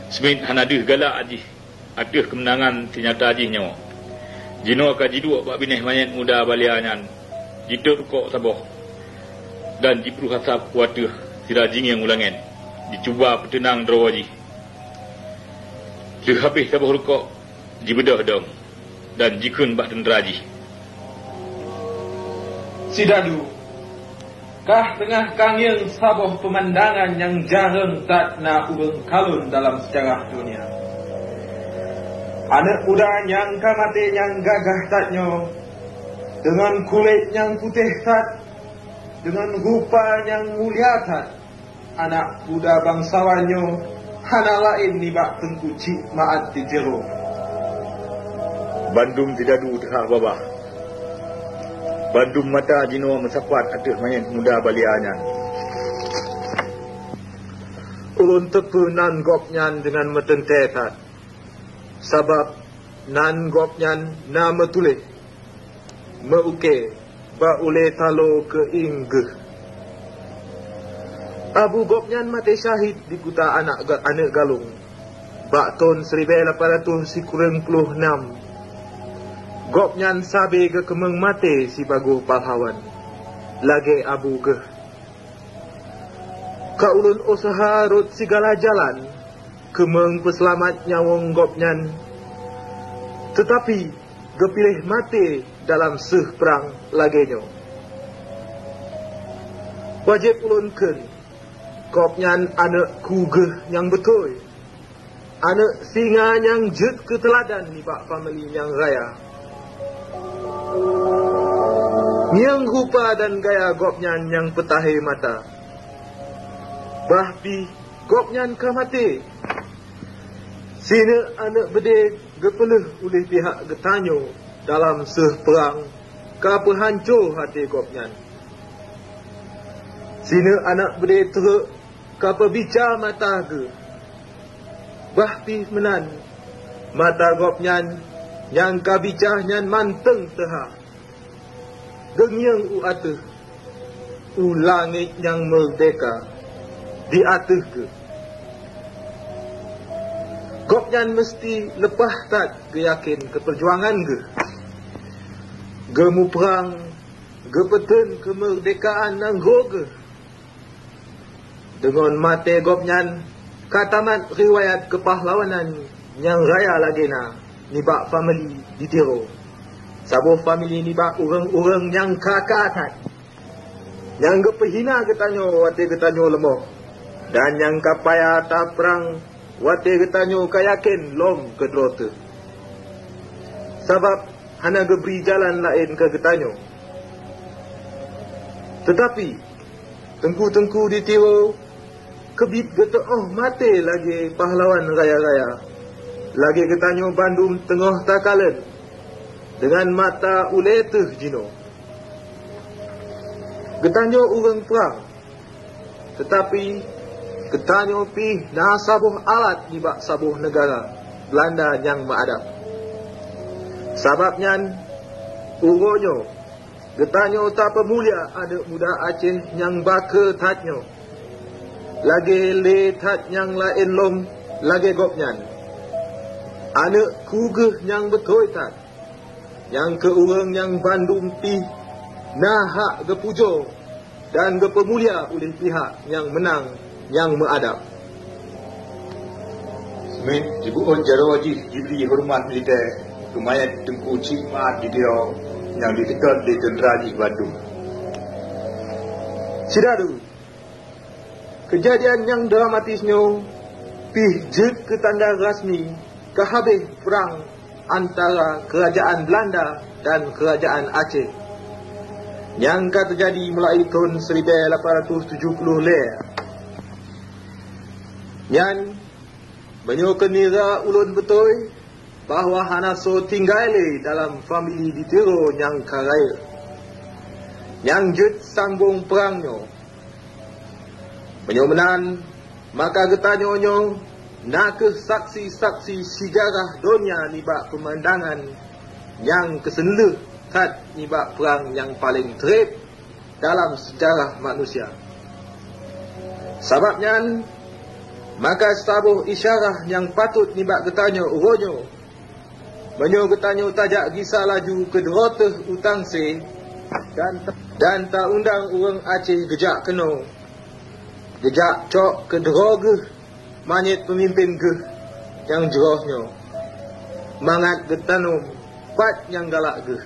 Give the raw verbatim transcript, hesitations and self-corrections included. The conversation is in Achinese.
Smit hana deuh galak jih ateueh keumeunangan si nyata jih nyoe. Jinoe ka jiduek bak binéh manyét muda balia nyan, jitot rukok saboh, dan jipruh asap u ateueh sira jingieng u langét, jicuba peuteunang droe jih. Lheueh habéh saboh rukok, jibeudôh dong dan jikheun bak teuntra jih, "Sidadu, kah teungoh kangieng saboh peumandangan nyang jareueng that na ureuëng kalon dalam seujarah donya. Aneuëk muda nyang ka maté nyang gagah that nyoe, deungon kulét nyang putéh that, deungon rupa nyang mulia that, aneuëk muda bangsawan nyoe hana laén nibak Teungku Chik Maat di Tiro." Bandum sidadu teuhah babah. Bandum mata jinoe meusapat ateueh manyét muda balia nyan. Ulôn teupeue nan gobnyan deungon meuteuntée that, sabab nan gobnyan na meutuléh, meu-ukée bak ulée taloe keuieng geuh. Abu gobnyan maté syahid di kuta Anak Ga-, Aneuëk Galong bak thon siribée lapan ratus sikureueng ploh nam. Gobnyan sabe geukeumeung maté sibagoe pahlawan, lagée abu geuh. Ka ulôn useuha rot sigala jalan keumeung peuseulamat nyawöng gobnyan, teutapi geupiléh maté dalam seuh prang lagée nyoe. Wajéb ulôn kheun, gobnyan aneuëk ku geuh nyang beutôi, aneuëk singa nyang jeuet keu teuladan nibak famili nyang raya. Ngieng rupa dan gaya gobnyan nyang peutahé mata, bah pih gobnyan ka maté. Sineuk aneuëk beudé geupeuleueh uléh pihak geutanyoe dalam seuh prang ka peuhanco até gobnyan. Sineuk aneuëk beudé treuk ka peubica mata geuh. Bah pih meunan, mata gobnyan nyang ka bica nyan mantong teuhah, geungieng u ateueh, u langét nyang meurdehka di ateueh geuh. Gobnyan meuseuti leupah that geuyakén keu peujuangan geuh, geumuprang, geupeutheun keumeurdehkaan nanggroe geuh. Deungon maté gobnyan ka tamat riwayat keupahlawanan nyang raya lagée na nibak famili di Tiro. Saboh famili nibak ureuëng-ureuëng nyang ka-ka that, nyang geupeuhina geutanyoe watée geutanyoe leumoh, dan nyang ka payah taprang watée geutanyoe ka yakén lom keudroe teuh. Sabab hana geubri jalan laén keu geutanyoe. Teutapi, teungku-teungku di Tiro keubiet geuteuôh maté lagée pahlawan raya-raya, lagée geutanyoe bandum teungoh takalon deungon mata ulée teuh jinoe. Geutanyoe ureuëng prang, teutapi geutanyoe pih na saboh alat nibak saboh neugara Beulanda nyang meuadab. Sabab nyan, uroe nyoe geutanyoe tapeumulia aneuëk muda Aceh nyang bakeu that nyoe, lagée lé that nyang laén lom lagée gobnyan. Aneuëk ku geuh nyang beutôi that, nyang keu ureuëng nyang bandum pih na hak geupujoe dan geupeumulia uléh pihak nyang meunang nyang meuadab. Smit jibeuôt jaroe jih jibri horeumat militée keu manyét Teungku Chik Maat di Tiro nyang jiteuka lé teuntra jih bandum. Sidadu, keujadian nyang dramatis nyoe pih jeuet keu tanda rasmi ka habéh prang antara keurajeuen Beulanda dan keurajeuen Aceh nyang ka teujadi mulai thon siribée lapan ratus tujoh ploh lhée. Nyan, meunyoe keu nira ulôn beutôi bahwa hana soe tinggai lé dalam famili di Tiro nyang ka rayeuk, nyang jeuet sambong prang nyoe. Meunyoe meunan, maka geutanyoe nyoe na kheueh saksi-saksi seujarah donya nibak peumandangan nyang keuseuneulheueh that nibak prang nyang paleng treb dalam seujarah manusia. Sabab nyan, Maka saboh isyarah nyang patot nibak geutanyoe uroe nyoe, meunyoe geutanyoe tajak gisa laju keudroe teuh u Tangse, dan, dan ta-undang ureuëng Aceh geujak keunoe, geujak cok keudroe geuh manyét peumimpén geuh nyang jroh nyoe, mangat geutanom pat nyang galak geuh.